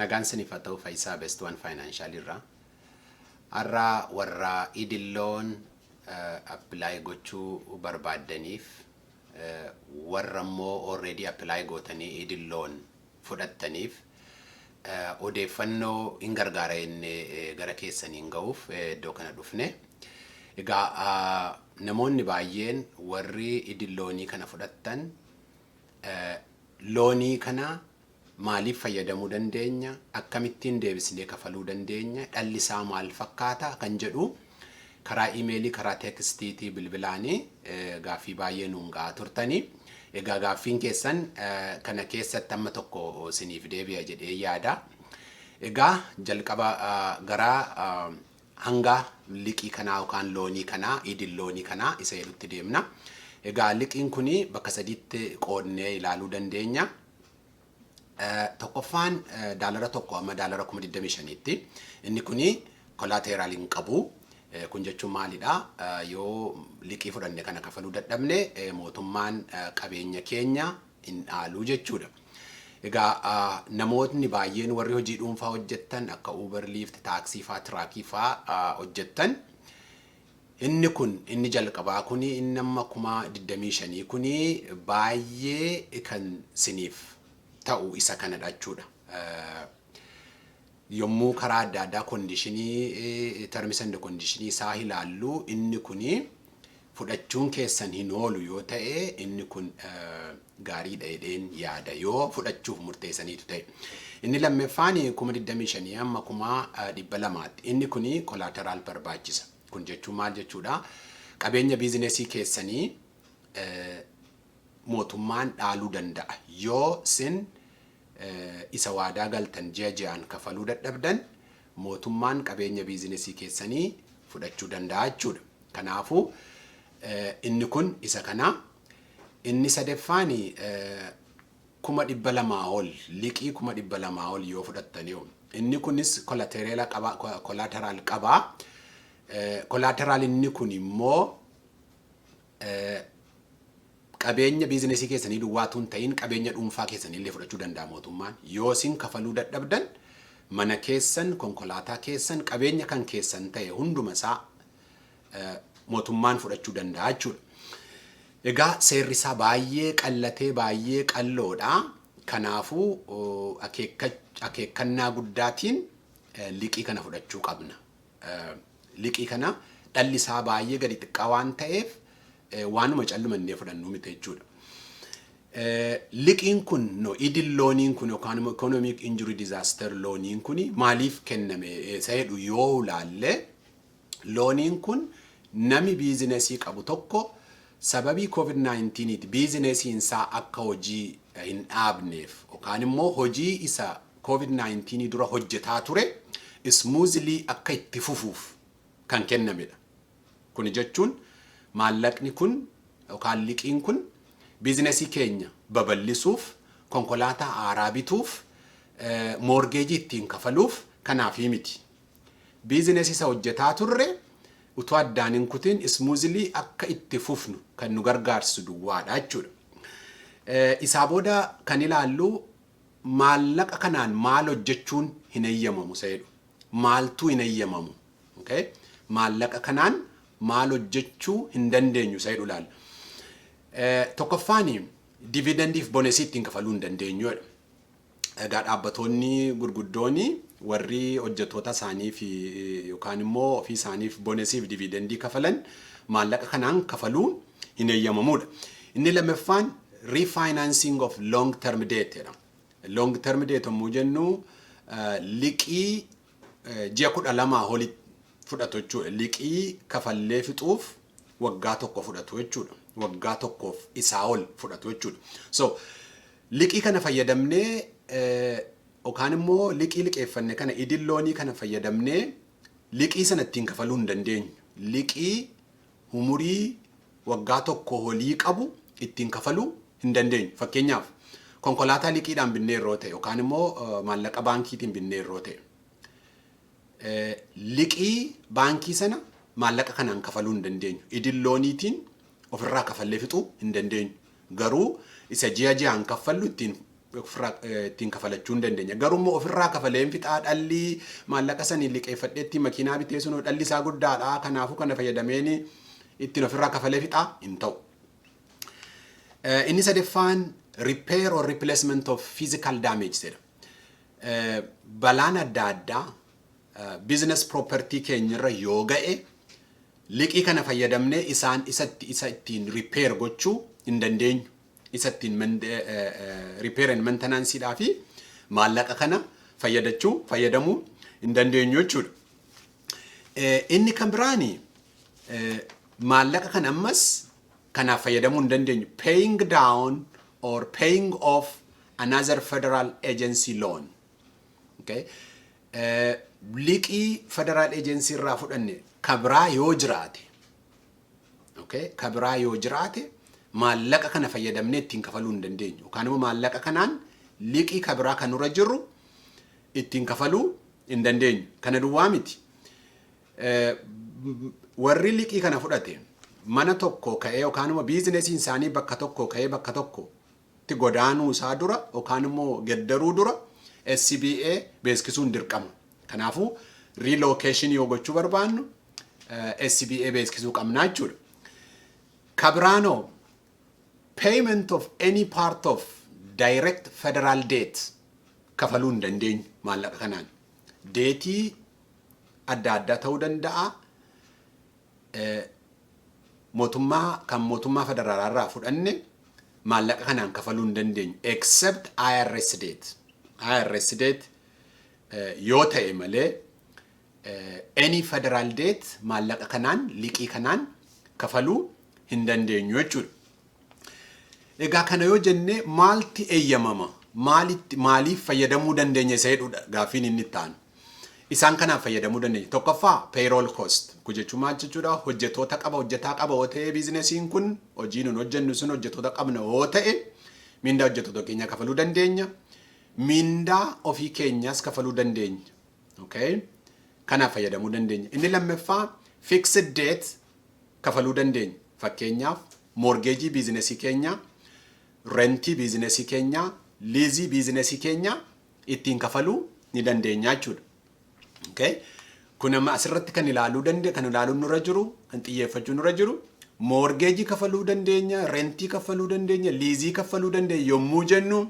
Nagaan siniif haa ta'u. Faayisaa Best One Financial irraa. Har'a warra EIDL loan apply gochuu barbaaddaniif, warra immoo already apply gootanii EIDL loan fudhattaniif, odeeffannoo hin gargaara jennee gara keessaniin ga'uuf iddoo kana dhufne. Egaa namoonni baay'een warri EIDL loanii kana fudhattan, loanii kana maaliif fayyadamuu dandeenya, akkamittiin deebisnee kafaluu dandeenya, dhalli isaa maal fakkaata kan jedhu karaa imeelii, karaa textiitii, bilbilaanii gaaffii baay'ee nuun ga'aa turtanii. Egaa gaaffiin keessan kana keessatti amma tokko isiniif deebi'a jedhee yaada. Egaa jalqaba gara hanga liqii kanaa yookaan loanii kanaa, EIDL loanii kanaa isa jedhutti deemna. Egaa liqiin kuni bakka sadiitti qoodnee ilaaluu dandeenya. Tokkoffaan daalara 1 amma daalara 25,000tti. Inni kuni collateral hin qabu. Kun jechuun maalidha? Yoo liqii fudhanne kana kafaluu dadhabne, mootummaan qabeenya keenya hin dhaalu jechuudha. Egaa namootni baay'een warri hojii dhuunfaa hojjettan, akka Uber, Lyft, taaksii faa, truckii faa hojjettan, inni kun, inni jalqabaa kuni, inni amma 25,000 kuni baay'ee kan siniif ta'u isa kanadha jechuudha. Yommuu karaa adda addaa conditionii, terms and conditionii isaa ilaallu, inni kuni fudhachuun keessan hin oolu yoo ta'e, inni kun gaariidha jedheen yaada, yoo fudhachuuf murteessaniitu ta'e. Inni lammaffaan 25,000 amma 200,000tti. Inni kuni collateral barbaachisa. Kun jechuun maal jechuudha? Qabeenya businessii keessanii mootummaan dhaaluu danda'a. Yoo sin isa waadaa galtan ji'a ji'aan kafaluu dadhabdan, mootummaan qabeenya businessii keessanii fudhachuu danda'a jechuudha. Kanaafuu inni kun isa kana. Inni sadaffaan 200,000 ol, liqii 200,000 ol yoo fudhattanii, inni kunis collateral qaba, collateral qaba. Collateral inni kun immoo qabeenya businessii keessanii duwwaatu hin ta'in, qabeenya dhuunfaa keessanii illee fudhachuu danda'a mootummaan. Yoo isin kafaluu dadhabdan, mana keessan, konkolaataa keessan, qabeenya kan keessan ta'e hunduma isaa mootummaan fudhachuu danda'a jechuudha. Egaa seerri isaa baay'ee qallatee, baay'ee qalloodha. Kanaafuu akeekkannaa guddaatiin liqii kana fudhachuu qabna. Liqii kana dhalli isaa baay'ee gadi xiqqaa waan ta'eef, waanuma callumannee fudhannuu miti jechuudha. Liqiin kun, no, EIDL loaniin kun yookaan immoo economic injury disaster loaniin kun maaliif kenname isa jedhu yoo ilaalle, loaniin kun nami businessii qabu tokko sababii COVID-19 businessiin isaa akka hojii hin dhaabneef yookaan immoo hojii isa COVID-19 dura hojjetaa ture smoothly akka itti fufuuf kan kennamedha. Kuni jechuun maallaqni kun yookaan liqiin kun businessii keenya babal'isuuf, konkolaataa haaraa bituuf, mortgageii ittiin kafaluuf kanaafii miti. Businessii isa hojjetaa turre utuu addaan hin kutin smoothly akka itti fufnu kan nu gargaarsu duwwaadha jechuudha. Isaa booda kan ilaallu, maallaqa kanaan maal hojjechuun hin eeyyamamu isa jedhu. Maaltu hin eeyyamamu? Okay? Maallaqa kanaan maal hojjechuu hin dandeenyu isa jedhu ilaalla. Tokkoffaan dividendiif bonusii ittiin kafaluu hin dandeenyudha. Egaa dhaabbatoonni gurguddooni warri hojjettoota isaaniif yookaan immoo ofii isaaniif bonusiif dividendii kafalan, maallaqa kanaan kafaluun hin eeyyamamudha. Inni lammaffaan refinancing of long term debt jedhama. Long term debt yommuu jennu, liqii ji'a 12 olitti fudhatu jechuudha. Liqii kafallee fixuuf waggaa tokko fudhatu jechuudha. Waggaa tokkoof isaa ol fudhatu jechuudha. So liqii kana fayyadamnee yookaan immoo liqii liqeeffanne kana, EIDL loanii kana fayyadamnee liqii sana ittiin kafaluu hin dandeenyu. Liqii umurii waggaa tokko olii qabu ittiin kafaluu hin dandeenyu. Fakkeenyaaf, konkolaataa liqiidhaan binnee yeroo ta'e yookaan immoo maallaqa baankiitiin binnee yeroo ta'e, liqii baankii sana maallaqa kanaan kafaluu hin dandeenyu. EIDL loaniitiin ofirraa kafallee fixuu hin dandeenyu. Garuu isa ji'a ji'aan kaffallu ittiin Ofirraa ittiin kafalachuu hin dandeenya. Garuu immoo ofirraa kafaleen fixaa, dhalli maallaqa saniin liqeeffadheetti makiinaa bitee sun dhalli isaa guddaadha. Kanaafuu kana fayyadameen ittiin ofirraa kafalee fixaa hin ta'u. Inni sadaffaan repair or replacement of physical damage jedha. Balaan adda addaa business property keenyarra yoo ga'e, liqii kana fayyadamnee isaan isatti isa ittiin repair gochuu hin dandeenyu. Isa ittiin repair and maintenance fi maallaqa kana fayyadamuu hin dandeenyu jechuudha. Inni kan biraani maallaqa kana ammas kanaaf fayyadamuu hin dandeenyu. Paying down or paying off another federal agency loan. Okay? Liqii federal agency irraa fudhanne kabraa yoo jiraate, okay? Kabraa yoo jiraate, maallaqa kana fayyadamnee ittiin kafaluu hin dandeenyu. Yookaan immoo maallaqa kanaan liqii kabraa kan nurra jirru ittiin kafaluu hin dandeenyu. Kana duwwaa miti. Warri liqii kana fudhate mana tokko ka'ee yookaan immoo businessiin isaanii bakka tokko ka'ee bakka tokkotti godaanuu isaa dura yookaan immoo geddaruu dura SBA beeksisuun dirqama. Kanaafuu relocation yoo gochuu barbaannu SBA beeksisuu qabnaa jechuudha. Kabiraanoo payment of any part of direct federal debt kafaluu hin dandeenyu maallaqa kanaan. Debtii adda addaa ta'uu danda'a. Mootummaa kan mootummaa federaalaa irraa fudhanne maallaqa kanaan kafaluu hin dandeenyu. Except IRS debt. IRS debt yoo ta'e malee any federal debt maallaqa kanaan, liqii kanaan kafaluu hin dandeenyu jechuudha. Egaa kana yoo jenne, maalti eeyyamama? Maalitti, maaliif fayyadamuu dandeenya isa jedhudha gaaffiin inni itti aanu. Isaan kanaaf fayyadamuu dandeenya. Tokkoffaa, payroll cost. Kun jechuun maal jechuudha? Hojjettoota qaba, hojjetaa qaba yoo ta'e businessiin kun, hojii nun hojjennu sun hojjettoota qabna yoo ta'e, mindaa hojjettoota keenyaa kafaluu dandeenya. Mindaa ofii keenyaas kafaluu dandeenya. Okay? Kanaaf fayyadamuu dandeenya. Inni lammaffaa fixed debt kafaluu dandeenya. Fakkeenyaaf mortgageii businessii keenyaa, rentii businessii keenyaa, leaseii businessii keenyaa ittiin kafaluu ni dandeenya jechuudha. Okay? Kun amma asirratti kan ilaaluu nurra jiru, kan xiyyeeffachuu nurra jiru, mortgageii kafaluu dandeenya, rentii kafaluu dandeenya, leaseii kafaluu dandeenya yommuu jennu,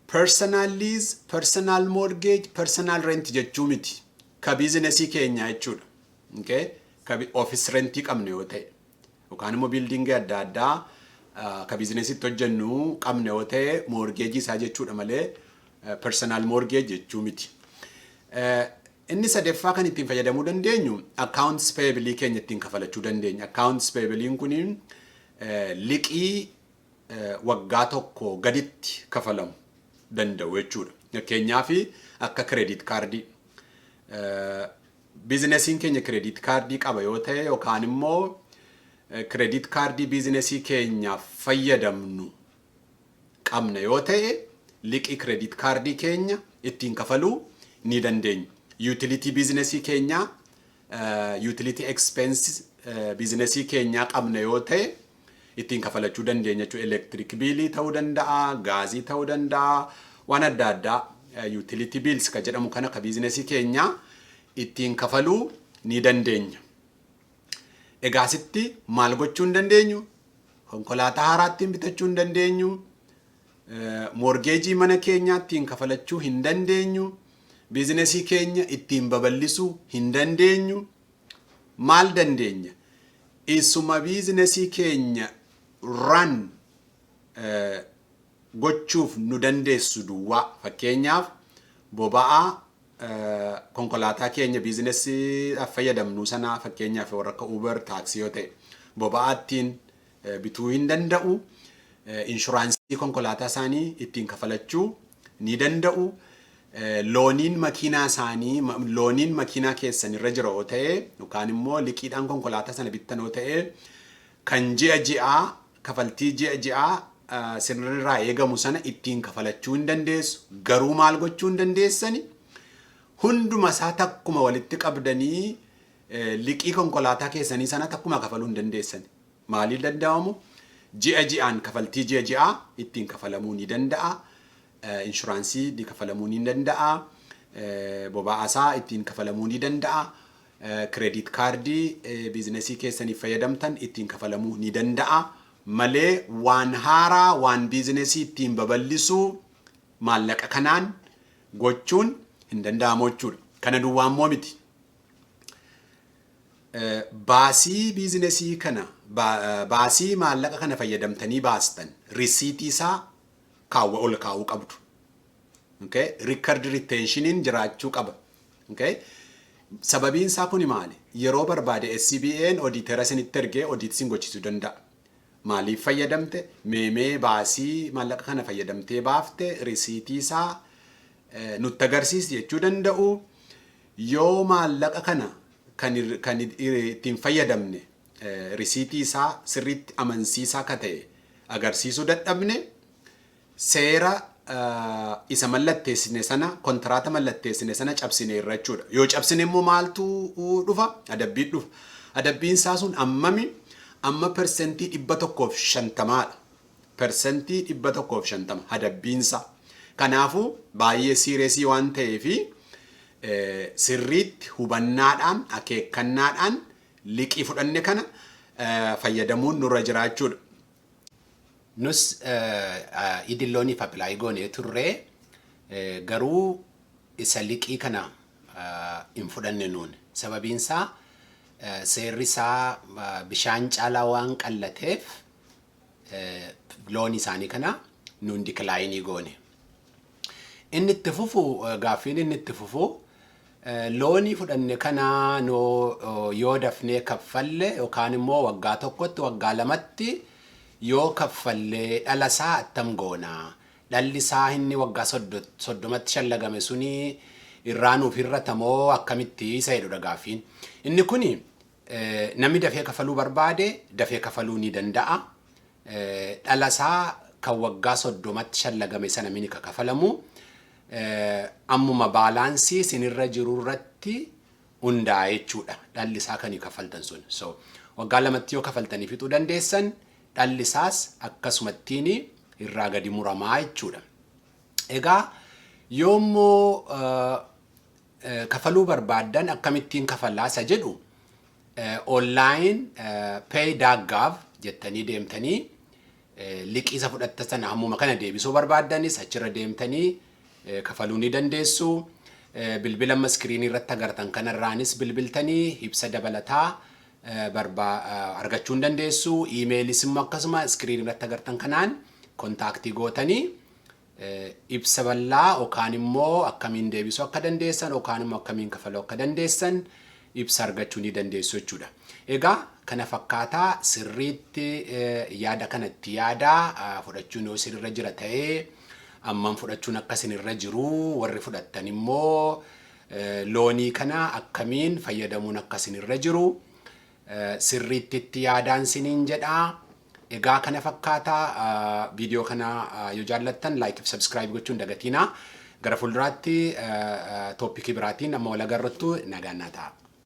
personal lease, personal mortgage, personal rent jechuu miti. Ka businessii keenyaa jechuudha. Okay? Ka office rentii qabne yoo ta'e yookaan immoo buildingii adda addaa ka businessiitti hojjennu qabne yoo ta'e, mortgageii isaa jechuudha malee personal mortgage jechuu miti. Inni sadaffaa kan ittiin fayyadamuu dandeenyu accounts payable keenya ittiin kafalachuu dandeenya. Accounts payable kun liqii waggaa tokko gaditti kafalamu danda'u jechuudha. Fakkeenyaaf akka credit cardii. Businessiin keenya credit cardii qaba yoo ta'e yookaan immoo credit cardii businessii keenyaaf fayyadamnu qabna yoo ta'e, liqii credit cardii keenya ittiin kafaluu ni dandeenya. Utility businessii keenyaa, utility expense businessii keenyaa qabna yoo ta'e, ittiin kafalachuu dandeenya jechuudha. Electric billii ta'uu danda'a, gaazii ta'uu danda'a, waan adda addaa utility bills ka jedhamu kana ka businessii keenyaa ittiin kafaluu ni dandeenya. Egaa asitti maal gochuu hin dandeenyu? Konkolaataa haaraa ittiin bitachuu hin dandeenyu. Mortgageii mana keenyaa ittiin kafalachuu hin dandeenyu. Businessii keenya ittiin babal'isuu hin dandeenyu. Maal dandeenya? Isuma businessii keenya run gochuuf nu dandeessu duwwaa. Fakkeenyaaf boba'aa konkolaataa keenya businessiidhaaf fayyadamnu sanaa, fakkeenyaaf warra akka Uber, taaksii yoo ta'e, boba'aa ittiin bituu hin danda'u. Insuranceii konkolaataa isaanii ittiin kafalachuu ni danda'u. Loaniin makiinaa isaanii, loaniin makiinaa keessan irra jira yoo ta'e yookaan immoo liqiidhaan konkolaataa sana bittan yoo ta'e, kan ji'a ji'aa, kafaltii ji'a ji'aa sirriirraa eegamu sana ittiin kafalachuu hin dandeessu. Garuu maal gochuu hin dandeessani? Hunduma isaa takkuma walitti qabdanii liqii konkolaataa keessanii sana takkuma kafaluu hin dandeessani. Maaliin danda'amu? Ji'a ji'aan kafaltii ji'a ji'aa ittiin kafalamuu ni danda'a. Insurance ni kafalamuu ni danda'a. Boba'aasaa ittiin kafalamuu ni danda'a. Credit card business keessaniif fayyadamtan ittiin kafalamuu ni danda'a. Malee waan haaraa, waan business ittiin babal'isuu maallaqa kanaan gochuun hin danda'amu jechuudha. Kana duwwaa immoo miti. Baasii business kana, baasii maallaqa kana fayyadamtanii baastan receipt isaa kaawwa ol kaa'uu qabdu. Okay? Record retentioniin jiraachuu qaba. Okay? Sababiin isaa kuni maali? Yeroo barbaade SBA'n auditor isinitti ergee audit isin gochisuu danda'a. Maaliif fayyadamte? Meemee baasii maallaqa kana fayyadamtee baafte receipt isaa nutti agarsiisi jechuu danda'u. Yoo maallaqa kana kan ittiin fayyadamne receipt isaa sirriitti amansiisaa akka ta'e agarsiisuu dadhabne, seera isa mallatteessine sana, kontiraata mallatteessine sana cabsine irra jechuudha. Yoo cabsine immoo maaltu dhufa? Adabbiin dhufa. Adabbiin isaa sun ammami? Amma 150%dha. 150% adabbiinsa. Kanaafuu baay'ee serious waan ta'eefi sirriitti hubannaadhaan, akeekkannaadhaan liqii fudhanne kana fayyadamuun nurra jiraachuudha. Nus EIDL loaniif apply goonee turree, garuu isa liqii kana hin fudhanne nuun. Sababiin isaa seerri isaa bishaan caalaa waan qallateef loan isaanii kana nuun decline goone. Inni itti fufu, gaaffiin inni itti fufu, loan fudhanne kana yoo dafnee kaffalle yookaan immoo waggaa 1tti, waggaa 2tti yoo kaffallee dhala isaa attam goona? Dhalli isaa inni waggaa 30tti shallagame suni irraa nuuf hirratamoo akkamitti isa jedhudha gaaffiin. Inni kuni namni dafee kafaluu barbaade dafee kafaluu ni danda'a. Dhala isaa kan waggaa 30tti shallagame sana mini ka kafalamu. Ammuma balance isinirra jiru irratti hundaa'e jechuudha. Dhalli isaa kan kafaltan sun. So waggaa 2tti yoo kafaltanii fixuu dandeessan, dhalli isaas akkasumattiin irraa gadi muramaa jechuudha. Egaa yoommoo kafaluu barbaaddan akkamittiin kafallaa isa jedhu, online pay.gov jettanii deemtanii liqii isa fudhatta sana hammuma kana deebisuu barbaaddanis achirra deemtanii kafaluu ni dandeessu. Bilbila amma screen irratti agartan kanarraanis bilbiltanii ibsa dabalataa argachuu ni dandeessu. Emailis immoo akkasuma screen irratti agartan kanaan contact gootanii ibsa bal'aa yookaan immoo akkamiin deebisuu akka dandeessan yookaan immoo akkamiin kafaluu akka dandeessan ibsa argachuu ni dandeessu jechuudha. Egaa kana fakkaataa sirriitti yaada kanatti yaadaa fudhachuun yoo isinirra jira ta'ee, ammam fudhachuun akka isinirra jiru, warri fudhattan immoo loan kana akkamiin fayyadamuun akka isinirra jiru sirriitti itti yaadaan isiniin jedhaa. Egaa kana fakkaataa. Viidiyoo kana yoo jaallattan like fi subscribe gochuun dagatinaa. Gara fuulduraatti topic biraatiin amma wal agarruttu nagaan naa ta'a.